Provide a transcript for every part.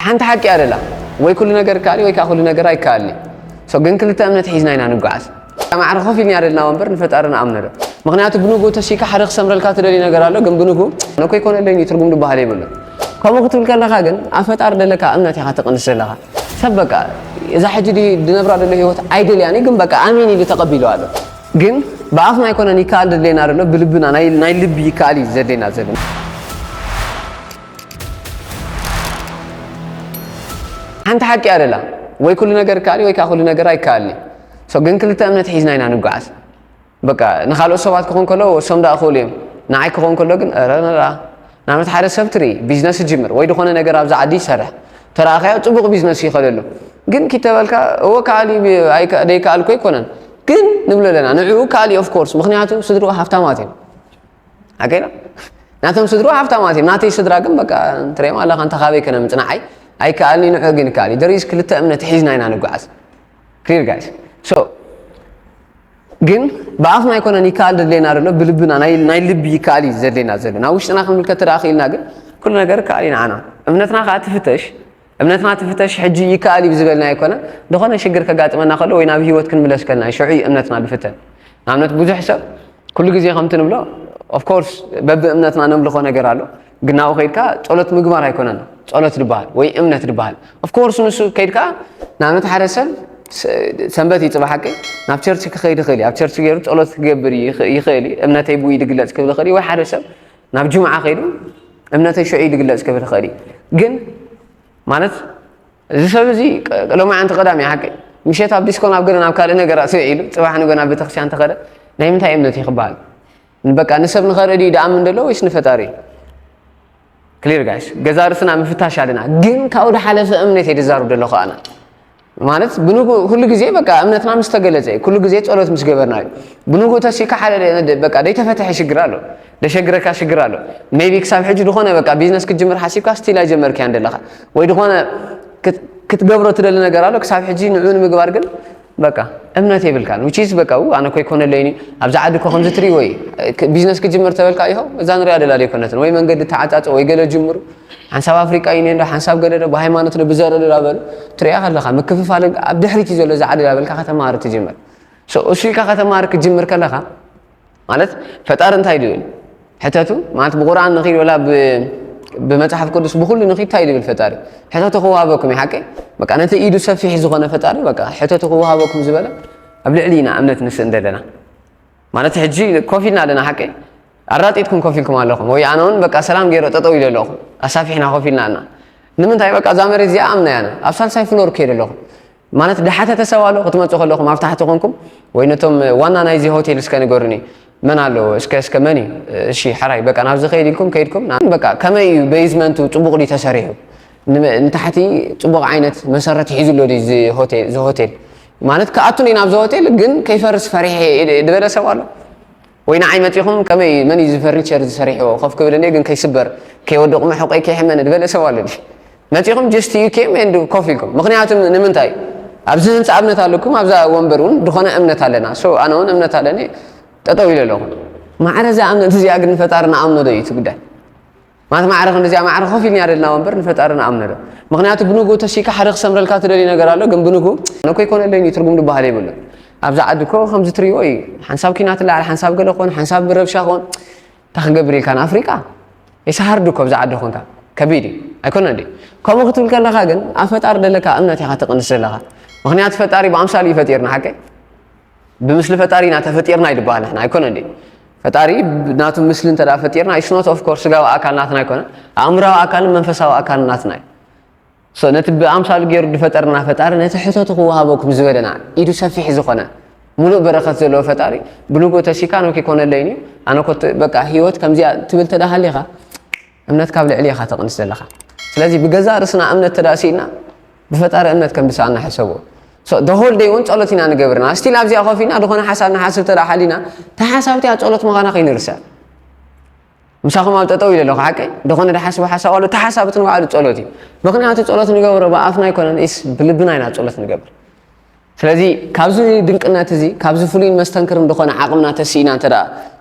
ሓንቲ ሓቂ ኣደላ፣ ወይ ኩሉ ነገር ይከኣል እዩ ወይ ከዓ ኩሉ ነገር ኣይከኣልን እዩ። So ግን ክልተ እምነት ሒዝና ኢና ንጓዓዝ። ማዕረ ኮፍ ኢልና ኣደልና ወንበር ንፈጣሪ ንኣምነሉ። ምክንያቱ ብንግኡ ተሲካ ሓደ ክሰምረልካ ትደልዩ ነገር ኣሎ፣ ግን ብንግኡ ነኮ ይኮነለይን እዩ ትርጉም ዝበሃል የብሉን። ከምኡ ክትብል ከለካ ግን ኣብ ፈጣሪ ዘለካ እምነት ኢካ ትቅንስ ዘለካ። ሰብ በቃ እዛ ሕጂ ድነብራ ዘሎ ህይወት ኣይደልያን እዩ፣ ግን በቃ ኣሜን ኢሉ ተቀቢሉ ኣሎ። ግን ብኣፍና ኣይኮነን ይከኣል ዘድልየና ዘሎ፣ ብልብና ናይ ልቢ ይከኣል እዩ ዘድልየና ዘሎ። ሓንቲ ሓቂ ኣደላ፣ ወይ ኩሉ ነገር ይከኣል እዩ ወይ ከዓ ኩሉ ነገር ኣይከኣልን እዩ። So ግን ክልተ እምነት ሒዝና ኢና ንጓዓዝ። በቃ ንካልኦት ሰባት ክኾን ከሎ እሶም ደኣ ክእሉ እዮም፣ ንዓይ ክኾን ከሎ ግን ኧረ ንርኣ። ንኣብነት ሓደ ሰብ ትርኢ ቢዝነስ ይጅምር ወይ ዝኾነ ነገር ኣብዚ ዓዲ ይሰርሕ፣ ተረኣኻዮ ጽቡቕ ቢዝነስ ይኸደሉ። ግን ኪተበልካ እወ ከኣል እዩ፣ ደይከኣልኩ ኣይኮነን። ግን ንብሎ ኣለና ንዕኡ ከኣል እዩ ኦፍኮርስ፣ ምክንያቱ ስድርኡ ሃፍታማት እዮም። ኣገና ናቶም ስድርኡ ሃፍታማት እዮም። ናተይ ስድራ ግን በቃ ትሪኦም ኣለኻ፣ እንተ ካበይ ከነምጽ ንዓይ ኣይከኣልኒ፣ ንዑ ግን ይከኣል እዩ። There is ክልተ እምነት ሒዝና ኢና ንጓዓዝ። Clear guys። So ግን ብኣፍና ኣይኮነን ይከኣል ዘድልየና ዘሎ፣ ብልብና ናይ ልቢ ይከኣል እዩ ዘድልየና ዘሎ። ናብ ውሽጥና ክንምልከት ተደኣ ክኢልና ግን ኩሉ ነገር ከኣል እዩ ንዓና። እምነትና ከዓ ትፍተሽ። እምነትና ትፍተሽ ሕጂ ይከኣል እዩ ዝበልና ኣይኮነን። ዝኾነ ሽግር ከጋጥመና ከሎ ወይ ናብ ህይወት ክንምለስ ከልና እዩ ሽዑ እዩ እምነትና ዝፍተን። ንኣብነት ብዙሕ ሰብ ኩሉ ግዜ ከምቲ ንብሎ of course በብእምነትና ነምልኾ ነገር ኣሎ። ግን ናብኡ ከይድካ ጸሎት ምግባር ኣይኮነን ጸሎት ዝበሃል ወይ እምነት ዝበሃል። Of course ንሱ ከይድካ ንኣብነት ሓደ ሰብ ሰንበት እዩ ጽባሕ ሓቂ ናብ ቸርች ክኸይድ ይኽእል እዩ። ኣብ ቸርች ገይሩ ጸሎት ክገብር ይኽእል እዩ። እምነተይ ብኡ ድግለጽ ክብል ይኽእል እዩ። ወይ ሓደ ሰብ ናብ ጅምዓ ከይዱ እምነተይ ሽዑ ድግለጽ ክብል ይኽእል እዩ። ግን ማለት እዚ ሰብ እዚ ሎማዓንቲ ቀዳም እዩ ሓቂ ምሸት ኣብ ዲስኮ ናብ ገለ ናብ ካልእ ነገራት ስዒሉ ጽባሕ ንጎ ናብ ቤተክርስትያን ተኸደ። ናይ ምንታይ እምነት እዩ ክበሃል? በቃ ንሰብ ንኸርኢ ድኣምን ደሎ ወይስ ንፈጣሪ? Clear guys። ገዛ ርእስና ምፍታሽ ኣለና። ግን ካብኡ ዝሓለፈ እምነት እየ ዝዛረብ ዘለኹ ኣነ። ማለት ብንጉ ኩሉ ግዜ በቃ እምነትና ምስ ተገለጸ እዩ። ኩሉ ግዜ ጸሎት ምስ ገበርና እዩ። ብንጉ ተሲካ ሓደ በቃ ደይተፈተሐ ሽግር ኣሎ። ደሸግረካ ሽግር ኣሎ። Maybe ክሳብ ሕጂ ዝኾነ በቃ ቢዝነስ ክትጅምር ሓሲብካ ስቲል ኣይጀመርካያን ዘለኻ። ወይ ዝኾነ ክትገብሮ ትደሊ ነገር ኣሎ ክሳብ ሕጂ ንዑ ንምግባር ግን በቃ እምነት የብልካን። Which is በቃ ኣነ እኮ ኣይኮነለይን እዩ። ኣብዚ ዓዲ እኮ ከምዚ ትሪእዎ እዩ። ቢዝነስ ክጅምር ተበልካ ይኸው እዛ ንሪኣ ደላ ዘይኮነትን ወይ መንገዲ ተዓጻጽ ወይ ገለ ጅምሩ ሓንሳብ ኣፍሪቃ እዩ እንዶ ሓንሳብ ገለ ዶ ብሃይማኖት ዶ ብዘር ዶ ዳበሉ ትሪኣ ከለኻ ምክፍፋል ኣብ ድሕሪት እዩ ዘሎ እዚ ዓዲ ዳበልካ ከተማሃር ትጅምር። So እሱ ኢልካ ከተማሃር ክትጅምር ከለኻ ማለት ፈጣሪ እንታይ ድብል ሕተቱ ማለት ብቁርኣን ንኺድ ወላ ብመፅሓፍ ቅዱስ ብኩሉ ንኺድ እንታይ ድብል ፈጣሪ ሕተቱ ክወሃበኩም እዩ ሓቂ። በቃ ነቲ ኢዱ ሰፊሕ ዝኾነ ፈጣሪ በቃ ሕተቱ ክወሃበኩም ዝበለ ኣብ ልዕሊ ኢና እምነት ንስእን ዘለና። ማለት ሕጂ ኮፍ ኢልና ኣለና ሓቂ ኣራጢጥኩም ኮፍ ኢልኩም ኣለኹም ወይ ኣነ እውን በቃ ሰላም ገይረ ጠጠው ኢለ ኣለኹ ኣሳፊሕና ኮፍ ኢልና ኣለና። ንምንታይ በቃ እዛ መሬት እዚኣ ኣምናያ ኣነ ኣብ ሳልሳይ ፍሎር ከይደ ኣለኹ። ማለት ድሓተተ ሰብ ኣሎ ክትመፁ ከለኹም ኣብ ታሕቲ ኮንኩም ወይ ነቶም ዋና ናይዚ ሆቴል እስከ ንገሩኒ መን ኣሎ እስከ እስከ መን እዩ? እሺ ሓራይ በቃ ናብዚ ከይድ ኢልኩም ከይድኩም በቃ ከመይ እዩ ቤዝመንቱ ፅቡቕ ድዩ ተሰሪሑ ንታሕቲ ፅቡቕ ዓይነት መሰረት ሒዙ ኣሎ ድዩ እዚ ሆቴል ማለት ክኣቱ ናብዚ ሆቴል ግን ከይፈርስ ፈሪሐ ድበለ ሰብ ኣሎ? ወይ ንዓይ መፂኹም ከመይ መን እዩ እዚ ፈርኒቸር ዝሰሪሕዎ ኮፍ ክብል እንደ ግን ከይስበር ከይወድቕ መሕቆይ ከይሕመኒ ዝበለ ሰብ ኣሎ ድዩ? መፂኹም just you came and ኮፍ ኢልኩም ምክንያቱ ንምንታይ ኣብዚ ህንፃ እምነት ኣለኩም ኣብዛ ወንበር እውን ዝኾነ እምነት ኣለና so ኣነ እውን እምነት ኣለኒ ጠጠው ኢለ ኣለኹ። ማዕረ እዛ እምነት እዚኣ ግን ንፈጣሪ ንኣምኖ ዶ እዩ እቲ ጉዳይ? ማለት ማዕረ ክንዲዚኣ ማዕረ ኮፍ ኢልና ደልና ወንበር ንፈጣሪ ንኣምነሉ። ምክንያቱ ብንጉ ተሲካ ሓደ ክሰምረልካ ትደልዩ ነገር ኣሎ ግን ብንጉ ነኮ ይኮነለይን እዩ ትርጉም ዝበሃል የብሉን። ኣብዚ ዓዲ እኮ ከምዚ ትሪእዎ እዩ ሓንሳብ ኪናት ላዓል ሓንሳብ ገለ ኮን ሓንሳብ ብረብሻ ኮን እንታይ ክገብር ኢልካ ንኣፍሪቃ ይሰሃርድ እኮ ኣብዚ ዓዲ ኮንካ ከቢድ እዩ ኣይኮነ እንዲ። ከምኡ ክትብል ከለካ ግን ኣብ ፈጣሪ ደለካ እምነት ኢካ ትቅንስ ዘለካ። ምክንያቱ ፈጣሪ ብኣምሳሉ እዩ ፈጢርና ሓቀይ? ብምስሊ ፈጣሪ ኢና ተፈጢርና ይድበሃል ንሕና ኣይኮነ እንዴ? ፈጣሪ ናቱ ምስሊ እንተ ፈጢርና it's not of course ስጋዊ ኣካል ናትና ኣይኮነ ኣእምራዊ ኣካልን መንፈሳዊ ኣካልን ናትና እዩ። So ነቲ ብኣምሳሉ ገይሩ ዝፈጠርና ፈጣሪ ነቲ ሕተቱ ክወሃበኩም ዝበለና ኢዱ ሰፊሕ ዝኾነ ሙሉእ በረከት ዘለዎ ፈጣሪ ብንጉ ተሲካ ኖክ ይኮነለይን እዩ ኣነ ኮ በቃ ህይወት ከምዚኣ ትብል ተዳሃሊኻ እምነት ካብ ልዕሊ ኢኻ ተቕንስ ዘለኻ። ስለዚ ብገዛ ርእስና እምነት ተዳእሲና ብፈጣሪ እምነት ከም ዝሰኣና ሕሰብዎ። ዶሆል ደይ እውን ጸሎት ኢና ንገብርና ስቲል ኣብዚኣ ኮፍ ኢና ዝኾነ ሓሳብ ንሓስብ ተዳ ሓሊና ተሓሳብቲ ኣብ ጸሎት ምዃና ከይንርስዕ። ምሳኹም ኣብ ጠጠው ኢለ ኣለኹ ሓቀይ ዝኾነ ድሓስቡ ሓሳብ ኣሎ ተሓሳብ እቲ ንባዕሉ ጸሎት እዩ። ምኽንያቱ ጸሎት ንገብሮ ብኣፍና ኣይኮነን ኢስ ብልብና ኢና ጸሎት ንገብር። ስለዚ ካብዚ ድንቅነት እዚ ካብዚ ፍሉይን መስተንክርን ዝኾነ ዓቕምና ተሲእና እንተ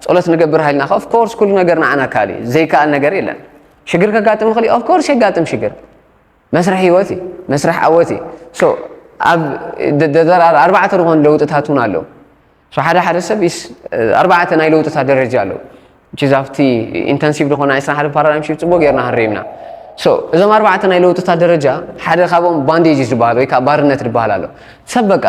ጸሎት ንገብር ሃይልና ኦፍ ኮርስ ኩሉ ነገር ንዓና ካል እዩ ዘይከኣል ነገር የለን። ሽግር ከጋጥም ይኽእል እዩ ኦፍ ኮርስ የጋጥም ሽግር መስርሕ ህይወት እዩ፣ መስርሕ ዓወት እዩ። So ኣብ ደ- ደ- ደ- ኣርባዕተ ዝኾኑ ለውጥታት እውን ኣለዉ። So ሓደ ሓደ ሰብ ይስ ኣርባዕተ ናይ ለውጥታት ደረጃ ኣለዉ። Which is ኣብቲ ኢንተንሲቭ ዝኾነ ናይ ስራሕ ፓራዳይም ሽፍት ጽቡቅ ጌርና ሃሪምና። So እዞም ኣርባዕተ ናይ ለውጥታት ደረጃ ሓደ ካብኦም ባንዴጅ ዝበሃል ወይ ከዓ ባርነት ዝበሃል ኣሎ። ሰብ በቃ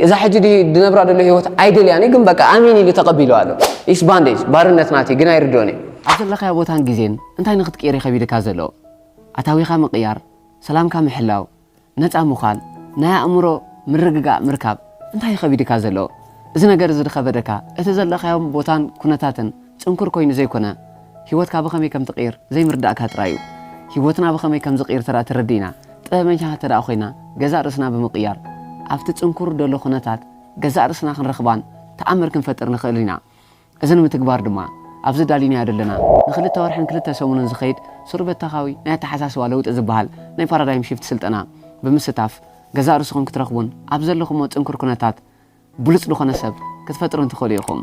እዛ ሕጂ ድነብራ ዘሎ ህይወት ኣይደልያን ግን በቃ ኣሚን ኢሉ ተቐቢሉ ኣሎ። ኢስ ባንዴጅ ባርነት ናቲ ግን ኣይርድኦን እዩ። ኣብ ዘለኻዮ ቦታን ግዜን እንታይ ንክትቅየር እዩ ከቢድካ ዘሎ? ኣታዊኻ ምቕያር፣ ሰላምካ ምሕላው፣ ነጻ ምዃን፣ ናይ ኣእምሮ ምርግጋእ ምርካብ እንታይ እዩ ከቢድካ ዘሎ? እዚ ነገር እዚ ድኸበደካ እቲ ዘለኻዮም ቦታን ኩነታትን ጽንኩር ኮይኑ ዘይኮነ፣ ህይወትካ ብኸመይ ከም ትቕይር ዘይምርዳእካ ጥራይ እዩ። ህይወትና ብኸመይ ከም ዝቕይር ተደኣ ተረዲእና፣ ጥበበኛታት ተደኣ ኮይና፣ ገዛእ ርእስና ብምቕያር፣ ኣብቲ ጽንኩር ደሎ ኩነታት ገዛእ ርእስና ክንረኽባን ተኣምር ክንፈጥር ንኽእል ኢና። እዚ ንምትግባር ድማ ኣብዚ ዳሊናዮ ዘለና ንክልተ ወርሕን ክልተ ሰሙንን ዝኸይድ ሱር በተኻዊ ናይ ኣተሓሳስባ ለውጢ ዝበሃል ናይ ፓራዳይም ሺፍት ስልጠና ብምስታፍ ገዛእ ርእስኹም ክትረኽቡን ኣብ ዘለኹሞ ጽንኩር ኩነታት ብሉጽ ዝኾነ ሰብ ክትፈጥሩን ትኽእሉ ኢኹም።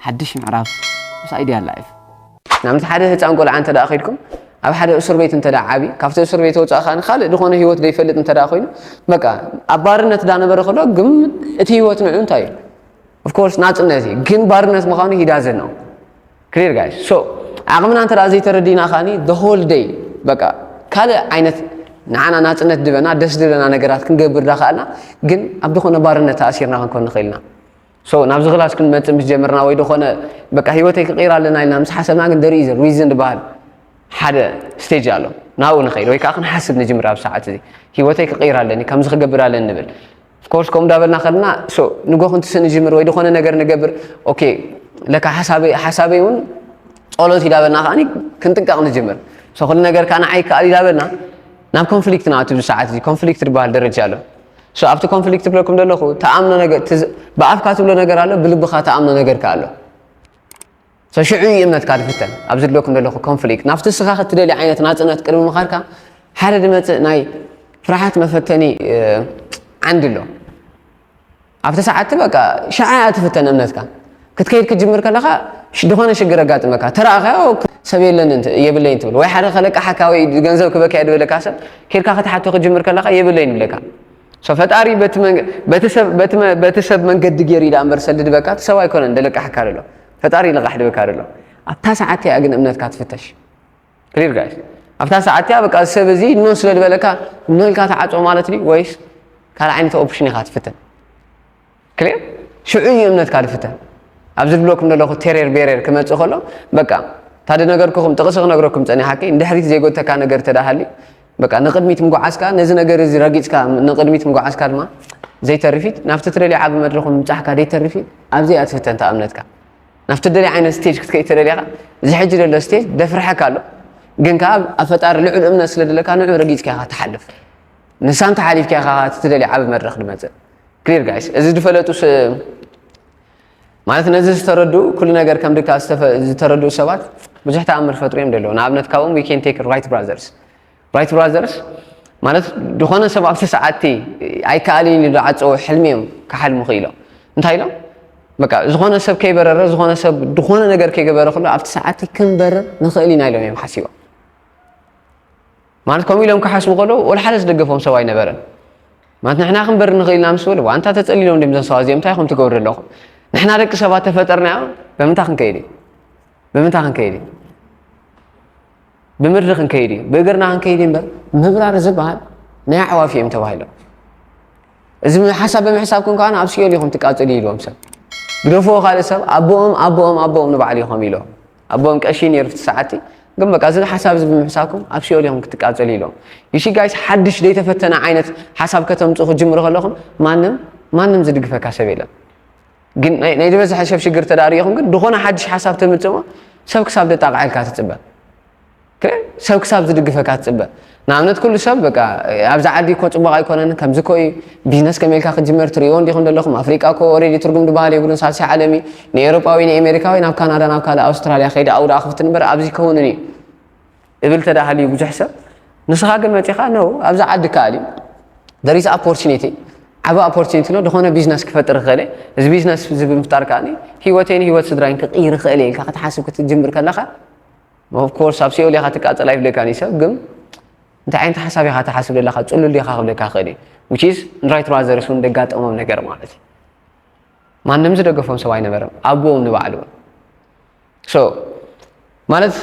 ሓድሽ ምዕራፍ ምስ ኣይድያ ላይፍ። ንኣብነት ሓደ ህፃን ቆልዓ እንተ ደኣ ከይድኩም ኣብ ሓደ እስር ቤት እንተ ደኣ ዓብዩ ካብቲ እስር ቤት ወፃእ ከኣ ካልእ ዝኾነ ህይወት ዘይፈልጥ እንተ ደኣ ኮይኑ በቃ ኣብ ባርነት ዳነበረ ከሎ ግን እቲ ህይወት ንዑ እንታይ እዩ? Of course ናጽነት እዩ ግን ባርነት ምዃኑ he doesn't know. Clear guys. So ዓቕምና እንተ ዘይተረዲና ካኒ the whole day በቃ ካልእ ዓይነት ንዓና ናጽነት ድበና ደስ ድበና ነገራት ክንገብር ዳኸኣልና ግን ኣብ ዝኾነ ባርነት ተኣሲርና ክንኮን ንኽእል ኢና። So ናብዚ ክላስ ክንመጽእ ምስ ጀመርና ወይ ዝኾነ በቃ ህይወተይ ክቕይር ኣለና ኢልና ምስ ሓሰብና ግን there is a reason ዝበሃል ሓደ ስቴጅ ኣሎ ናብኡ ንኸይድ ወይ ከዓ ክንሓስብ ንጅምር ኣብ ሰዓት እዚ ህይወተይ ክቕይር ኣለኒ ከምዚ ክገብር ኣለኒ ንብል። Of course ከምኡ እንዳበልና ከለና so ንጎ ክንትስእ ንጅምር ወይ ዝኾነ ነገር ንገብር። ኦኬ ለካ ሓሳበይ ሓሳበይ እውን ጸሎት ኢዳበልና ከዓ ክንጥንቀቕ ንጅምር። So ኩሉ ነገር ከዓ ንዓይ ይከኣል ኢዳበልና ናብ ኮንፍሊክት ንኣቱ ብሰዓት እዚ ኮንፍሊክት ዝበሃል ደረጃ ኣሎ። So ኣብቲ ኮንፍሊክት ብለኩም ዘለኹ ተኣምኖ ነገር ብኣፍካ ትብሎ ነገር ኣሎ ብልብኻ ተኣምኖ ነገር ከዓ ኣሎ። So ሽዑ እዩ እምነትካ ዝፍተን። ኣብዚ ዝብለኩም ዘለኹ ኮንፍሊክት ናብቲ ንስኻ ክትደልዮ ዓይነት ናጽነት ቅድሚ ምኻድካ ሓደ ዝመጽእ ናይ ፍርሓት መፈተኒ ዓንዲ ኣሎ። ኣብቲ ሰዓት በቃ ሽዓ እያ ትፍተን እምነትካ። ክትከይድ ክትጅምር ከለኻ ዝኾነ ሽግር ኣጋጥመካ ተረኣኻዮ ሰብ የለን የብለይን ትብል ወይ ሓደ ከለቃሓካ ወይ ገንዘብ ክበክያ ዝበለካ ሰብ ከድካ ክትሓቶ ክትጅምር ከለኻ የብለይን ይብለካ። So ፈጣሪ በቲ ሰብ መንገዲ ገይሩ ኢዳ እምበር ሰልዲ ድበካ እቲ ሰብ ኣይኮነን ደለቃሕካ ደሎ ፈጣሪ ይልቃሕ ድበካ ደሎ። ኣብታ ሰዓት እያ ግን እምነትካ ትፍተሽ። ክሊር ጋይስ ኣብታ ሰዓት እያ በቃ ሰብ እዚ ኖ ስለ ዝበለካ ኖ ኢልካ ተዓጾ ማለት ድዩ ወይስ ካልእ ዓይነት ኦፕሽን ኢኻ ትፍትን? ክሊር ሽዑ እዩ እምነትካ ድፍተን። ኣብዚ ዝብለኩም ዘለኹ ቴሬር ቤሬር ክመጽእ ከሎ በቃ እታ ዝነገርኩኹም ጥቕሲ ክነግረኩም ጸኒሓኪ ንድሕሪት ዘይጎተካ ነገር ተዳሃሊ በቃ ንቕድሚት ምጓዓዝካ ነዚ ነገር እዚ ረጊጽካ ንቕድሚት ምጓዓዝካ ድማ ዘይተርፊት ናብቲ ትደልዮ ዓቢ መድረኹ ምብጻሕካ ዘይተርፊት ኣብዚ እያ ትፍተን እታ እምነትካ። ናብቲ ትደልዮ ዓይነት ስቴጅ ክትከይድ ተደሊኻ እዚ ሕጂ ዘሎ ስቴጅ ደፍርሐካ ኣሎ ግን ከዓ ኣብ ፈጣሪ ልዑል እምነት ስለ ዘለካ ንዑ ረጊጽካ ኢኻ ትሓልፍ። ንሳ እንተ ሓሊፍካ ኢኻ እቲ ትደልዮ ዓቢ መድረኽ ድመጽእ። ክሊር ጋይስ እዚ ዝፈለጡ ማለት ነዚ ዝተረድኡ ኩሉ ነገር ከም ድካ ዝተረድኡ ሰባት ብዙሕ ተኣምር ፈጥሩ እዮም ደለዉ ንኣብነት ካብኦም we can take Wright brothers Wright brothers ማለት ዝኾነ ሰብ ኣብቲ ሰዓቲ ኣይከኣልን ኢሉ ዝዓፀዎ ሕልሚ እዮም ክሓልሙ ክኢሎም እንታይ ኢሎም በቃ ዝኾነ ሰብ ከይበረረ ዝኾነ ሰብ ዝኾነ ነገር ከይገበረ ከሎ ኣብቲ ሰዓቲ ክንበርር ንኽእል ኢና ኢሎም እዮም ሓሲቦም ማለት ከምኡ ኢሎም ክሓስቡ ከለዉ ወላ ሓደ ዝደገፎም ሰብ ኣይነበረን። ማለት ንሕና ክንበርር ንኽእል ኢና ምስ በሉ፣ ዋንታ ተጸሊሎም ድዮም እዞም ሰባት እዚኦም እንታይ ኢኹም ትገብሩ ዘለኹም? ንሕና ደቂ ሰባት ተፈጠርናዮ ብምንታይ ክንከይድ እዩ? ብምንታይ ክንከይድ እዩ? ብምድሪ ክንከይድ እዩ። ብእግርና ክንከይድ እዩ እምበር ምብራር ዝበሃል ናይ ኣዕዋፍ እዮም ተባሂሎም። እዚ ሓሳብ ብምሕሳብኩም ከኣ ኣብ ሲኦል ኢኹም ትቃጸሉ ኢልዎም ሰብ። ግደፍዎ ካልእ ሰብ ኣቦኦም ኣቦኦም ኣቦኦም ንባዕሉ ኢኹም ኢልዎም። ኣቦኦም ቀሺ ነይሩ እቲ ሰዓቲ ግን በቃ እዚ ሓሳብ እዚ ብምሕሳብኩም ኣብ ሲኦል ኢኹም ክትቃጸሉ ኢሎም። You see guys ሓድሽ ዘይተፈተነ ዓይነት ሓሳብ ከተምጽኡ ክትጅምሩ ከለኹም ማንም ማንም ዝድግፈካ ሰብ የለን። ግን ናይ ዝበዝሐ ሰብ ሽግር ተዳሪኹም ግን ዝኾነ ሓድሽ ሓሳብ ተምጽእሞ ሰብ ክሳብ ደጣቕዐልካ ትጽበ። ሰብ ክሳብ ዝድግፈካ ትጽበ። ንኣብነት ኩሉ ሰብ በቃ ኣብዚ ዓዲ እኮ ጽቡቕ ኣይኮነን ከምዚ እኮ እዩ ቢዝነስ ከመይ ኢልካ ክትጅምር ትርእይዎ እንዲኹም ዘለኹም ኣፍሪቃ እኮ ኦሬዲ ትርጉም ዝበሃል የብሉን ሳልሳይ ዓለም እዩ ንኤውሮጳ ወይ ንኤሜሪካ ወይ ናብ ካናዳ ናብ ካልእ ኣውስትራልያ ከይደ ኣብኡ ደኣ ክፍትን እምበር ኣብዚ ክኸውንን እዩ እብል ተደኣ ሃልዩ ብዙሕ ሰብ ንስኻ ግን መጺኻ ነው ኣብዚ ዓዲ ከኣል እዩ there is opportunity ዓቢ opportunity ነው ዝኾነ ቢዝነስ ክፈጥር ክኽእል እዚ ቢዝነስ እዚ ብምፍጣር ከኣ ህይወተይን ህይወት ስድራይን ክቕይር ይኽእል እየ ኢልካ ክትሓስብ ክትጅምር ከለኻ Of course ኣብ ሲኦል ኢኻ ትቃጸል ኣይብለካን እዩ ሰብ ግን እንታይ ዓይነት ሓሳብ ኢኻ ትሓስብ ዘለኻ? ጽሉል ዲኻ ክብለካ ይኽእል እዩ። Which is ንራይት ብራዘርስ እውን ደጋጠሞም ነገር ማለት እዩ። ማንም ዝደገፎም ሰብ ኣይነበረም፣ ኣቦኦም ንባዕሉ እውን። So ማለት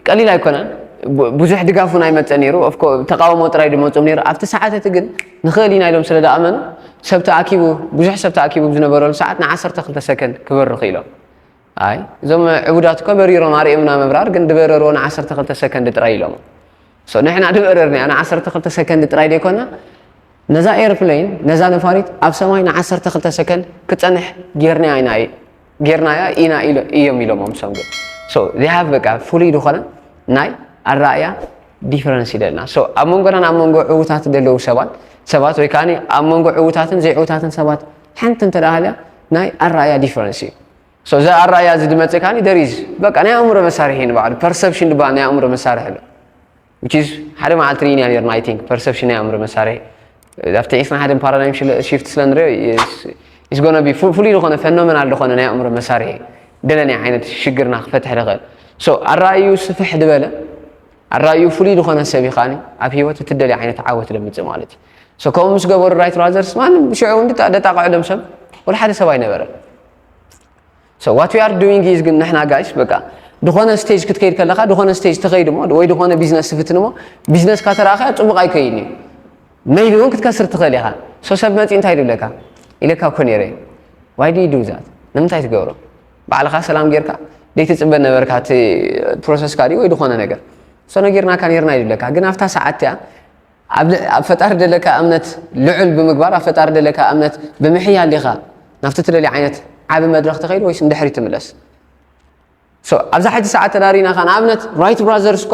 ቀሊል ኣይኮነን። ቡ- ብዙሕ ድጋፍ እውን ኣይመፀ ነይሩ። Of co- ተቃውሞ ጥራይ ድመፁም ነይሩ። ኣብቲ ሰዓት እቲ ግን ንኽእል ኢና ኢሎም ስለ ዝኣመኑ ሰብ ተኣኪቡ፣ ብዙሕ ሰብ ተኣኪቡ ብዝነበረሉ ሰዓት ንዓሰርተ ክልተ ሰከንድ ክበሩ ክኢሎም። ኣይ እዞም ዕቡዳት እኮ በሪሮም ኣርእዮምና ምብራር፣ ግን ድበረርዎ ንዓሰርተ ክልተ ሰከንድ ጥራይ ኢሎም። So ንሕና ድበረርና ንዓሰርተ ክልተ ሰከንድ ጥራይ ደይኮና ነዛ ኤርፕሌን ነዛ ነፋሪት ኣብ ሰማይ ንዓሰርተ ክልተ ሰከንድ ክጸንሕ ጌርናያ ኢና ጌርናያ ኢና ኢሎ- እዮም ኢሎሞም። ንሶም ግን so they have በቃ ፍሉይ ዝኾነ ናይ ኣረኣእያ ዲፈረንስ ይደልና። So ኣብ መንጎናን ኣብ መንጎ ዕዉታት ዘለዉ ሰባት ሰባት ወይ ከዓ ኣብ መንጎ ዕዉታትን ዘይዕዉታትን ሰባት ሓንቲ እንተ ደኣ ሃልያ ናይ ኣረኣእያ ዲፈረንስ እዩ። So እዚ ኣረኣእያ እዚ ድመጽእ ከዓ there is በቃ ናይ ኣእምሮ መሳርሒ ንባዕሉ ፐርሰፕሽን ድበሃል ናይ ኣእምሮ መሳርሒ ኣሎ። Which is ሓደ መዓልቲ ርኢና ነርና። I think ፐርሰፕሽን ናይ ኣእምሮ መሳርሒ ኣብቲ ዒስራን ሓደን ፓራዳይም ሽለ- ሽፍት ስለ ንሪኦ is gonna be ፉ- ፍሉይ ዝኾነ ፈኖመናል ዝኾነ ናይ ኣእምሮ መሳርሒ ደለናይ ዓይነት ሽግርና ክፈትሕ ዝኽእል። So ኣረኣእዩ ስፍሕ ዝበለ ኣረኣእዩ ፍሉይ ዝኾነ ሰብ እዩ ከዓኒ ኣብ ህይወት እትደልዮ ዓይነት ዓወት ደምፅእ ማለት እዩ። So ከምኡ ምስ ገበሩ ራይት ብራዘርስ ማንም ሽዑ እውን ደጣ- ደጣቕዐሎም ሰብ ወላ ሓደ ሰብ ኣይነበረን። So what we are doing is ግን ንሕና ጋይስ በቃ ዝኾነ ስቴጅ ክትከይድ ከለኻ ዝኾነ ስቴጅ ትኸይድ እሞ ወይ ዝኾነ ቢዝነስ ትፍትን እሞ ቢዝነስካ ተረኣኸያ ፅቡቕ ኣይከይድን እዩ። ሜይቢ እውን ክትከስር ትኽእል ኢኻ። So ሰብ መፂኡ እንታይ ድብለካ ኢለካ እኮ ነይረ። Why do you do that? ንምንታይ ትገብሮ? ባዕልኻ ሰላም ጌርካ ደይትፅበ ነበርካ እቲ ፕሮሰስካ ድዩ ወይ ዝኾነ ነገር so ነጊርናካ ነይርና ይድብለካ። ግን ኣብታ ሰዓት እቲኣ ኣብ ል- ኣብ ፈጣሪ ደለካ እምነት ልዑል ብምግባር ኣብ ፈጣሪ ደለካ እምነት ብምሕያል ዲኻ ናብቲ ትደልዮ ዓይነት ዓቢ መድረኽ ትኸይድ ወይስ ንድሕሪት ትምለስ? So ኣብዛ ሕጂ ሰዓት ተዳሪና ካ ንኣብነት ራይት ብራዘርስ እኮ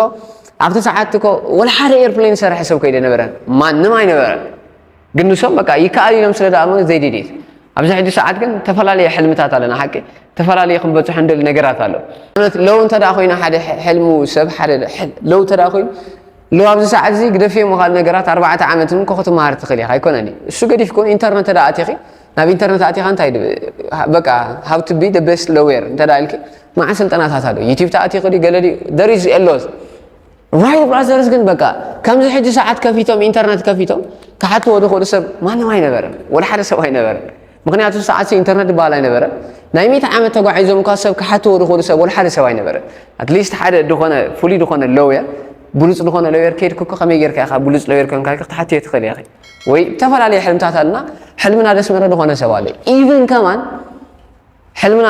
ኣብቲ ሰዓት እኮ ወላ ሓደ ኤርፕሌን ዝሰርሐ ሰብ ከይደ ነበረን ማንም ኣይነበረን። ግን ንሶም በቃ ይከኣል ኢሎም ስለ ዝኣመኑ they did it። ኣብዚ ሕጂ ሰዓት ግን ተፈላለየ ሕልምታት ኣለና ሓቂ ተፈላለየ ክንበፅሖ እንደሊ ነገራት ኣሎ። ኣብነት ለው እንተ ደኣ ኮይና ሓደ ሕ- ሕልሙ ሰብ ሓደ ሕ- ለው እንተ ደኣ ኮይኑ ለው ኣብዚ ሰዓት እዚ ግደፍዮ ምኻል ነገራት ኣርባዕተ ዓመት እውን ኮ ክትመሃር ትኽእል ኢኻ ኣይኮነን እዩ እሱ ገዲፍ ኮን ኢንተርነት ተደኣ ኣቲኺ ናብ ኢንተርነት ኣቲኻ እንታይ ድብ- በቃ how to be the best lawyer እንተ ደኣ ኢልኪ መዓ ስልጠናታት ኣሎ ዩቲብ ተኣቲኺ ድዩ ገለ ድዩ there is a lot። ራይት ብራዘርስ ግን በቃ ከምዚ ሕጂ ሰዓት ከፊቶም ኢንተርነት ከፊቶም ክሓትዎ ዝኽእሉ ሰብ ማንም ኣይነበረን ወላ ሓደ ሰብ ኣይነበረን። ምክንያቱ ሰዓት ኢንተርነት ዝበሃል ኣይነበረን። ናይ ሚእቲ ዓመት ተጓዒዞም እኳ ሰብ ክሓትዎ ዝኽእሉ ሰብ ወላ ሓደ ሰብ ኣይነበረን። ኣትሊስት ሓደ ዝኾነ ፍሉይ ዝኾነ ሎየር ብሉፅ ዝኾነ ሎየር ከይድኩ እኮ ከመይ ጌርካ ኢኻ ብሉፅ ሎየር ኮንካ ኢልካ ክትሓትዮ ትኽእል ኢኺ። ወይ ዝተፈላለዩ ሕልምታት ኣለና ሕልምና ደስመረ ዝኾነ ሰብ ኣሎ ኢቭን ከማን ሕልምና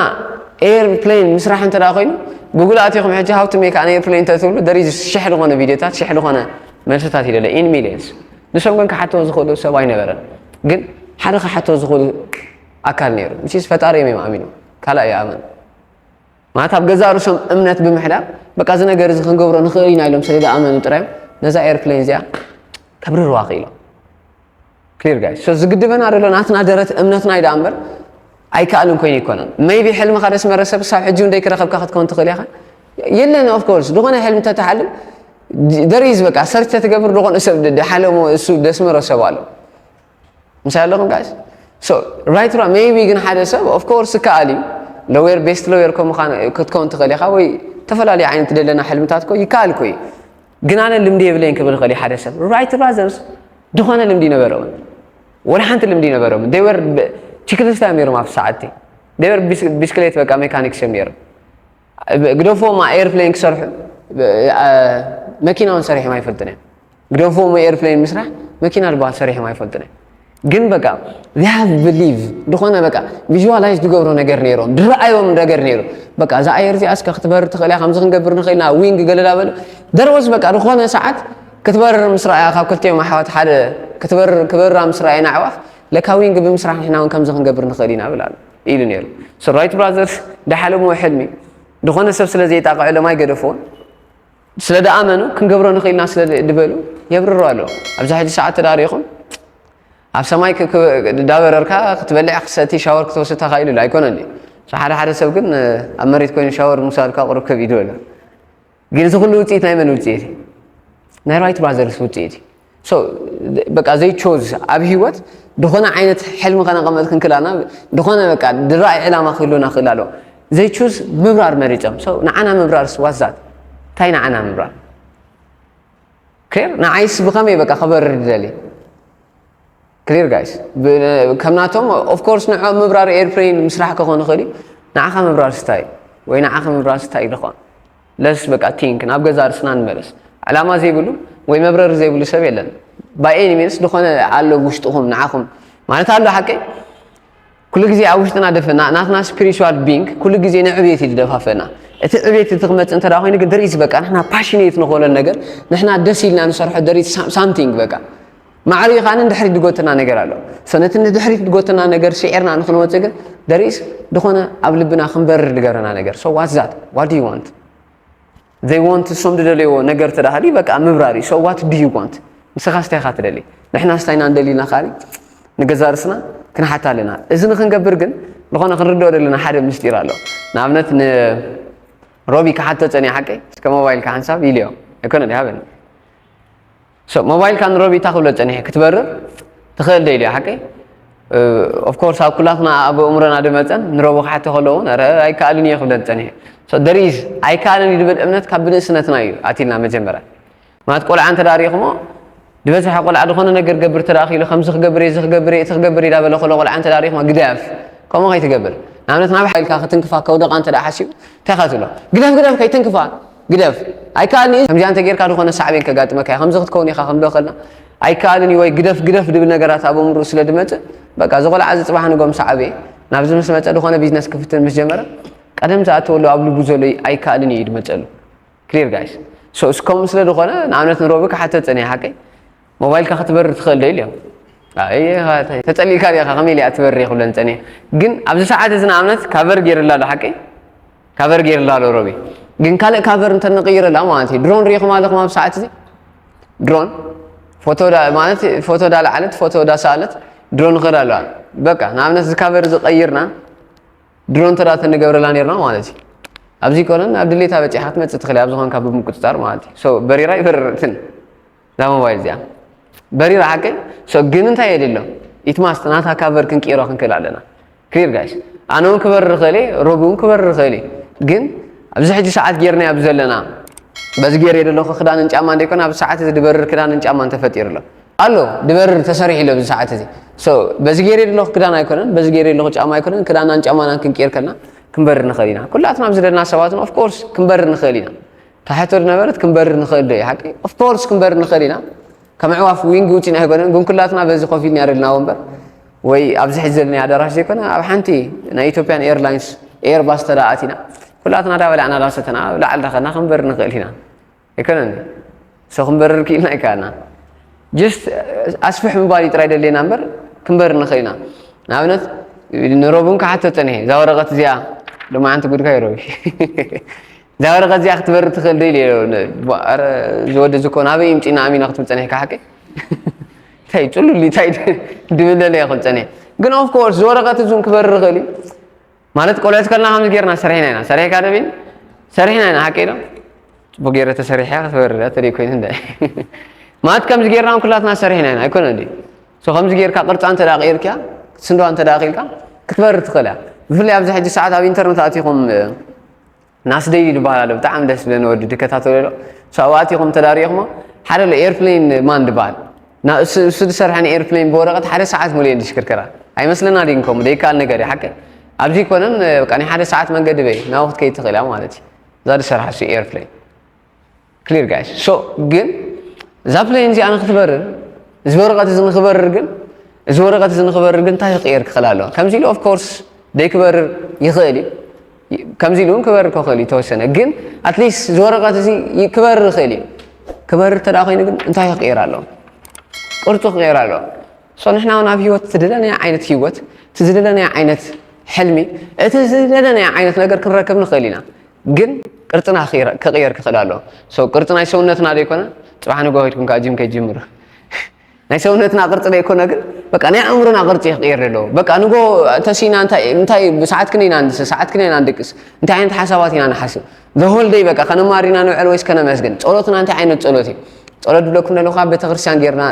ኤርፕሌን ምስራሕ እንተ ደኣ ኮይኑ ጉግል ኣቲኹም ሕጂ how to make an airplane ተትብሉ there is ሽሕ ዝኾነ ቪድዮታት ሽሕ ዝኾነ መልስታት ይደለ in millions። ንሶም ግን ክሓትዎ ዝኽእሉ ሰብ ኣይነበረን። ግን ሓደ ክሓትዎ ዝኽእሉ ኣካል ነይሩ which is ፈጣሪ እዮም ኣሚኖም ካልእ ይኣምን ማለት ኣብ ገዛእ ርእሶም እምነት ብምሕዳር በቃ እዚ ነገር እዚ ክንገብሮ ንኽእል ኢና ኢሎም ስለ ዝኣመኑ ጥራዮም ነዛ ኤርፕሌን እዚኣ ከብርርዋ ክኢሎም። ክሊር ጋይስ so ዝግድበና ዘሎ ናትና ደረት እምነትና እዩ ደኣ እምበር ኣይከኣልን ኮይኑ ኣይኮነን። ሜይቢ ሕልምኻ ደስመረ ሰብ ክሳብ ሕጂ እውን ደይክረኸብካ ክትከውን ትኽእል ኢኻ። የለን of course ዝኾነ ሕልሚ ተተሓልም there is በቃ ሰርች ተትገብር ዝኾነ ሰብ ድ- ድሓለሞ እሱ ደስመሮ ሰብ ኣሎ ምሳይ ኣለኹም ጋይስ። So right ራ ሜይቢ ግን ሓደ ሰብ of course ይከኣል እዩ ሎየር ቤስት ሎየር ከምዃን ክትከውን ትኽእል ኢኻ ወይ ዝተፈላለዩ ዓይነት ደለና ሕልምታት ኮ ይከኣል ኮ እዩ። ግን ኣነ ልምዲ የብለይን ክብል ይኽእል እዩ ሓደ ሰብ right ብራዘርስ ዝኾነ ልምዲ ነበረውን ወላ ሓንቲ ልምዲ ነበረውን they were ችክልስታ እዮም ነይሮም ኣብ ሰዓቲ they were ብስክሌት በቃ ሜካኒክስ እዮም ነይሮም ግደፎማ ኤርፕሌን ክሰርሑ መኪና እውን ሰሪሖም ኣይፈልጥን እዮም ግደፎም ኤርፕሌን ምስራሕ መኪና ዝበሃል ሰሪሖም ኣይፈልጥን እዮም ግን በቃ they have believe ዝኾነ በቃ ቪዥዋላይዝ ዝገብሮ ነገር ነይሮም ዝረኣዮም ነገር ነይሩ በቃ እዛ ኣየር እዚኣ እስከ ክትበርር ትኽእል እያ ከምዚ ክንገብር ንኽእል ኢና ዊንግ ገለ ዳበሉ there was በቃ ዝኾነ ሰዓት ክትበርር ምስ ረኣያ ካብ ክልቲኦም ኣሕዋት ሓደ ክትበርር ክበርራ ምስ ረኣየን ኣዕዋፍ ለካ ዊንግ ብምስራሕ ንሕና እውን ከምዚ ክንገብር ንኽእል ኢና ብል ኣሎ ኢሉ ነይሩ። So right ብራዘርስ ዝሓለምዎ ሕልሚ ዝኾነ ሰብ ስለ ዘይጣቕዐሎም ኣይገደፍዎን ስለ ዝኣመኑ ክንገብሮ ንኽእል ኢና ስለ ዝበሉ የብርሩ ኣለዉ። ኣብዚ ሕጂ ሰዓት ተዳሪኹም ኣብ ሰማይ ክ- ክ- እንዳበረርካ ክትበልዕ ክትሰቲ ሻወር ክትወስድ ተኻኢሉ ኣይኮነን ድዩ? So ሓደ ሓደ ሰብ ግን ኣብ መሬት ኮይኑ ሻወር ምውሳድ እኳ ቁሩብ ከቢዱ ኣሎ። ግን እዚ ኩሉ ውፅኢት ናይ መን ውፅኢት እዩ? ናይ ራይት ብራዘርስ ውፅኢት እዩ። So በቃ they chose ኣብ ህይወት ዝኾነ ዓይነት ሕልሚ ከነቐመጥ ክንክላና ዝኾነ በቃ ድራኢ ዕላማ ክህልወና ክእል ኣለዎ። They chose ምብራር መሪፆም። So ንዓና ምብራር was that እንታይ ንዓና ምብራር? ክሊር ንዓይስ ብኸመይ በቃ ክበርር ይደሊ ክሊር ጋይስ ከምናቶም ኦፍኮርስ ንዖም ምብራር ኤርፕሌን ምስራሕ ክኾን ይኽእል እዩ። ንዓኻ ምብራር ስታይ ወይ ንዓኻ ምብራር ስታይ ዝኾን ለስ በቃ ቲንክ ናብ ገዛ ርስና ንመለስ። ዕላማ ዘይብሉ ወይ መብረር ዘይብሉ ሰብ የለን። ባይ ኤኒ ሚንስ ዝኾነ ኣሎ ውሽጥኹም ንዓኹም ማለት ኣሎ ሓቀይ ኩሉ ግዜ ኣብ ውሽጥና ደፈና ናትና ስፒሪቹዋል ቢንግ ኩሉ ግዜ ንዕብየት እዩ ዝደፋፈና። እቲ ዕብየት እቲ ክመፅእ እንተ ኮይኑ ግን ደሪስ በቃ ንሕና ፓሽኔት ንኾነን ነገር ንሕና ደስ ኢልና ንሰርሖ ደሪስ ሳምቲንግ በቃ ማዕሪኡ ከዓ ንድሕሪት ዝጎተና ነገር ኣሎ። So ነቲ ንድሕሪት ዝጎተና ነገር ስዒርና ንክንወፅእ ግን ደሪስ ዝኾነ ኣብ ልብና ክንበርር ዝገብረና ነገር so what's that what do you want they want እሶም ዝደለይዎ ነገር ተዳሃሊ በቃ ምብራር እዩ so what do you want ንስኻ ስታይ ኢኻ ትደሊ ንሕና ስታይና እንደሊና ካሊ ንገዛ ርስና ክንሓታ ኣለና። እዚ ንክንገብር ግን ዝኾነ ክንርድኦ ዘለና ሓደ ምስጢር ኣሎ። ንኣብነት ንሮቢ ክሓቶ ፀኒያ ሓቀይ እስከ ሞባይልካ ሓንሳብ ኢልዮ ኣይኮነ ዲ ሃበኒ ሞባይልካ ንሮቢታ ክብሎ ፀኒሐ ክትበርር ትኽእል ደ ኢልዮ ሓቀይ ኦፍኮርስ ኣብ ኩላትና ኣብ እምሮና ድመፀን ንሮቦ ክሓቶ ከለዎ እውን ረ ኣይከኣልን እየ ክብለን ፀኒሐ ደሪዝ ኣይከኣልን እዩ ድብል እምነት ካብ ብንእስነትና እዩ ኣትልና መጀመርያ ማለት ቆልዓ እንተ ዳሪኹሞ ዝበዝሐ ቆልዓ ዝኾነ ነገር ገብር ተዳኺሉ ከምዚ ክገብር እዚ ክገብር እቲ ክገብር ኢዳ በለ ከሎ ቆልዓ እንተ ዳሪኹሞ ግደፍ ከምኡ ከይትገብር ንኣብነት ናብ ሓይልካ ክትንክፋ ከውደቓ እንተ ሓሲቡ እንታይ ኢኻ ትብሎ ግደፍ ግደፍ ከይትንክፋ ግደፍ ኣይከኣልን እዩ ከምዚኣ እንተ ጌርካ ዝኾነ ሳዕቤን ከጋጥመካ እዩ ከምዚ ክትከውን ኢኻ ክንብሎ ከልና ኣይከኣልን እዩ ወይ ግደፍ ግደፍ ድብል ነገራት ኣብ ኣእምርኡ ስለ ድመፅእ በቃ እዚ ቆልዓ እዚ ፅባሕ ንጎም ሳዕቤ ናብዚ ምስ መፀ ዝኾነ ቢዝነስ ክፍትን ምስ ጀመረ ቀደም ዝኣተወሉ ኣብ ልቡ ዘሎ ኣይከኣልን እዩ ድመፀሉ ክሊር ጋይስ ሶ እስከምኡ ስለ ዝኾነ ንኣብነት ንሮቢ ክሓተ ፀኒሐ ሓቀይ ሞባይልካ ክትበርር ትኽእል ዶ ኢልዮም ተፀሊእካ ዲኻ ከመይ ኢለ እያ ትበርር ይኽብለን ፀኒሐ ግን ኣብዚ ሰዓት እዚ ንኣብነት ካቨር ገይርላ ኣሎ ሓቀይ ካቨር ገይርላ ኣሎ ሮቢ ግን ካልእ ካቨር እንተ ንቕይረላ ማለት እዩ ድሮን ሪኢኹም ኣለኹም ኣብ ሰዓት እዚ ድሮን ፎቶ ማለት ፎቶ ዳለዓለት ፎቶ ዳሰኣለት ድሮን ይኽእል ኣለዋ በቃ ንኣብነት እዚ ካቨር ዝቐይርና ድሮን ተዳ ተንገብረላ ነርና ማለት እዩ ኣብዚ ኮነን ኣብ ድሌታ በፂሓ ክትመፅእ ትኽእል ኣብ ዝኾንካ ብምቁፅፃር ማለት እዩ በሪራ ይበርርትን እዛ ሞባይል እዚኣ በሪራ ሓቀይ ግን እንታይ የድሎ ኢትማስት ናታ ካቨር ክንቅይሮ ክንክእል ኣለና ክሊር ጋይስ ኣነ እውን ክበርር ኽእል ሮቢ እውን ክበርር ኽእል ግን ኣብዚ ሕጂ ሰዓት ጌርና ኣብ ዘለና በዚ ጌር የደለኹ ክዳንን ጫማ እንደይኮነ ኣብዚ ሰዓት እዚ ድበርር ክዳንን ጫማን ተፈጢሩ ኣሎ ኣሎ ድበርር ተሰሪሑ ኣሎ ኣብዚ ሰዓት እዚ በዚ ጌር የደለኹ ክዳን ኣይኮነን በዚ ጌር የደለኹ ጫማ ኣይኮነን ክዳናን ጫማናን ክንቅየር ከልና ክንበርር ንኽእል ኢና ኩላትና ኣብዚ ዘለና ሰባት ኦፍኮርስ ክንበርር ንኽእል ኢና ታሕቶ ዝነበረት ክንበርር ንኽእል ዶ እዩ ሓቂ ኦፍኮርስ ክንበርር ንኽእል ኢና ከም ኣዕዋፍ ዊንግ ውፂና ኣይኮነን ግን ኩላትና በዚ ኮፍ ኢልና ያደልና ወንበር ወይ ኣብዚ ሕዚ ዘለና ኣዳራሽ ዘይኮነ ኣብ ሓንቲ ናይ ኢትዮጵያን ኤርላይንስ ኤርባስ ተዳ ኣቲና ኩላትና ዳ በላዕና ዳ ሰተና ኣብ ላዕሊ ዳኸና ክንበርር ንኽእል ኢና ኣይኮነን ሶ ክንበርር ክኢልና ኣይከኣልና ጅስት ኣስፍሕ ምባል እዩ ጥራይ ደልየና እምበር ክንበርር ንኽእል ኢና ንኣብነት ንሮቡን ክሓቶ ፀኒሐ እዛ ወረቐት እዚኣ ሎማዓንቲ ጉድካ ይረቢ እዛ ወረቐት እዚኣ ክትበርር ትኽእል ዶ ኢለ ዝወዲ ዝኮ ናበይ ይምፂና ኣሚና ክትብል ፀኒሕካ ሓቂ እንታይ ፅሉል እንታይ ድብለለ ይኽእል ፀኒሐ ግን ኦፍኮርስ ዝወረቐት እዙን ክበርር ይኽእል እዩ ማለት ቆልዑት ከለና ከምዚ ጌርና ሰሪሕና ኢና ሰሪሕካ ደቢን ሰሪሕና ኢና ሓቂ ዶ ፅቡቅ ገይረ ተሰሪሕያ ክትበርር ተደይ ኮይኑ እንዳ ማለት ከምዚ ጌርና ኩላትና ሰሪሕና ኢና ኣይኮነ እንዲ ሶ ከምዚ ጌርካ ቅርፃ እንተ ደኣ ቀይርክያ ስንድዋ እንተ ደኣ ኺልካ ክትበርር ትኽእል እያ ብፍላይ ኣብዚ ሕጂ ሰዓት ኣብ ኢንተርነት ኣቲኹም ናስደይ ዝበሃል ኣሎ ብጣዕሚ ደስ ዝብለኒ ወዲ ድከታተሎ ኣሎ ሰብኣት ኢኹም ተዳሪእኹሞ ሓደ ኣሎ ኤርፕሌን ማን ዝበሃል እሱ ዝሰርሐ ንኤርፕሌን ብወረቐት ሓደ ሰዓት ሙሉእ ድሽክርከራ ኣይመስለና ድንከሙ ደይከኣል ነገር እዩ ሓቀ ኣብዚ ይኮነን በቃ ናይ ሓደ ሰዓት መንገዲ በይ ናብኡ ክትከይድ ትኽእል እያ ማለት እዩ እዛ ዝሰርሐ እሱ ኤርፕሌን ክሊር ጋይስ ሶ ግን እዛ ፕሌን እዚኣ ንክትበርር እዚ ወረቐት እዚ ንክበርር ግን እዚ ወረቐት እዚ ንክበርር ግን እንታይ ክቅየር ክኽእል ኣለዎ ከምዚ ኢሉ ኦፍኮርስ ደይክበርር ይኽእል እዩ ከምዚ ኢሉ እውን ክበርር ክኽእል እዩ ተወሰነ ግን ኣትሊስት እዚ ወረቐት እዚ ክበርር ይኽእል እዩ ክበርር ተዳ ኮይኑ ግን እንታይ ክቅየር ኣለዎ ቅርፁ ክቅየር ኣለዎ ሶ ንሕና እውን ኣብ ህይወት ትደለናያ ዓይነት ህይወት ትዝደለናያ ዓይነት ሕልሚ እቲ ዝደለናያ ዓይነት ነገር ክንረክብ ንኽእል ኢና ግን ቅርፅና ክቅየር ክኽእል ኣለዎ ሶ ቅርፂ ናይ ሰውነትና ዘይኮነ ፅባሕ ንጎ ከድኩም ከዓ ጅም ከይጅምሩ ናይ ሰውነትና ቅርፂ ዘይኮነ ግን በቃ ናይ ኣእምሮና ቅርፂ ክቅየር ኣለዎ በቃ ንጎ ተሲና እንታይ እንታይ ብሰዓት ክንደይ ኢና ንድቅስ ሰዓት ክንደይ ኢና ንድቅስ እንታይ ዓይነት ሓሳባት ኢና ንሓስብ the whole day በቃ ከነማር ኢና ንውዕል ወይስ ከነመስግን ጸሎትና እንታይ ዓይነት ጸሎት እዩ ጸሎት ድብለኩም ዘለኹ ኣብ ቤተክርስትያን ጌርና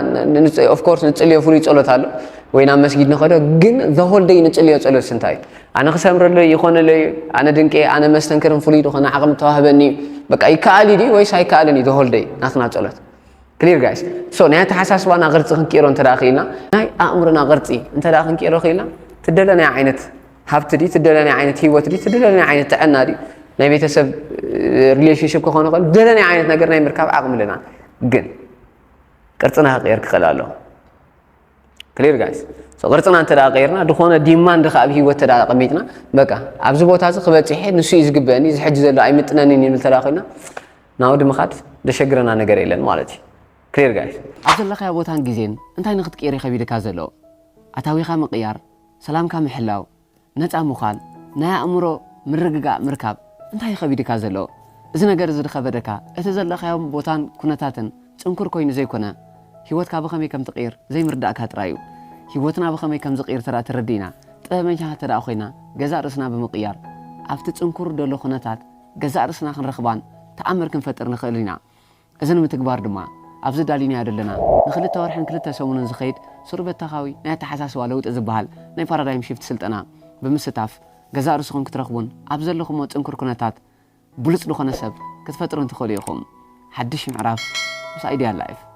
ኦፍኮርስ ንጽልዮ ፍሉይ ጸሎት ኣሎ ወይ ናብ መስጊድ ንኸዶ ግን the whole day ንጽልዮ ጸሎት እንታይ እዩ ኣነ ክሰምረለይ ይኾነለይ ኣነ ድንቄ ኣነ መስተንክርን ፍሉይ ዝኾነ ዓቕሚ ተዋህበኒ እዩ በቃ ይከኣል እዩ ድዩ ወይስ ኣይከኣልን እዩ the whole day ናትና ጸሎት Clear, guys? So ናይ ኣተሓሳስባና ቅርፂ ክንቅይሮ እንተ ደኣ ክኢልና፣ ናይ ኣእምሮና ቅርፂ እንተ ደኣ ክንቅይሮ ክኢልና፣ ትደለናዮ ዓይነት ሃብቲ ድዩ፣ ትደለናዮ ዓይነት ህይወት ድዩ፣ ትደለናዮ ዓይነት ጥዕና ድዩ፣ ናይ ቤተሰብ relationship ክኾን ይኽእል፣ ትደለናዮ ዓይነት ነገር ናይ ምርካብ ዓቕሚ ኣለና። ግን ቅርፅና ክቅየር ክኽእል ኣለዎ። Clear, guys? So ቅርፅና እንተ ደኣ ቀይርና፣ ዝኾነ demand ከኣ ኣብ ህይወት እንተ ደኣ ኣቐሚጥና፣ በቃ ኣብዚ ቦታ እዚ ክበፅሕ እየ፣ ንሱ እዩ ዝግበአኒ፣ እዚ ሕጂ ዘሎ ኣይምጥነንን እዩ እንብል እንተ ደኣ ኮይና፣ ናብ ወዲ ምኻድ ዘሸግረና ነገር የለን ማለት እዩ። Clear, guys? ኣብ ዘለኻዮ ቦታን ግዜን እንታይ ንክትቅይር እዩ ከቢድካ ዘሎ? ኣታዊኻ ምቅያር፣ ሰላምካ ምሕላው፣ ነፃ ምዃን፣ ናይ ኣእምሮ ምርግጋእ ምርካብ እንታይ እዩ ከቢድካ ዘሎ? እዚ ነገር እዚ ድኸበደካ፣ እቲ ዘለኻዮም ቦታን ኩነታትን ጽንኩር ኮይኑ ዘይኮነ፣ ህይወትካ ብኸመይ ከም ትቕይር ዘይምርዳእካ ጥራይ እዩ። ህይወትና ብኸመይ ከም ዝቕይር ተደኣ ተረዲእና፣ ጥበበኛታት ተደኣ ኮይና፣ ገዛእ ርእስና ብምቕያር፣ ኣብቲ ጽንኩር ደሎ ኩነታት ገዛእ ርእስና ክንረኽባን ተኣምር ክንፈጥር ንኽእል ኢና። እዚ ንምትግባር ድማ፣ ኣብዚ ዳሊናዮ ዘለና ንክልተ ወርሕን ክልተ ሰሙንን ዝኸይድ ሱር በተኻዊ ናይ ኣተሓሳስባ ለውጢ ዝበሃል ናይ ፓራዳይም ሺፍት ስልጠና ብምስታፍ፣ ገዛእ ርእስኹም ክትረኽቡን ኣብ ዘለኹሞ ጽንኩር ኩነታት ብሉጽ ዝኾነ ሰብ ክትፈጥሩን ትኽእሉ ኢኹም። ሓድሽ ምዕራፍ ምስ ኣይድያ ላይፍ።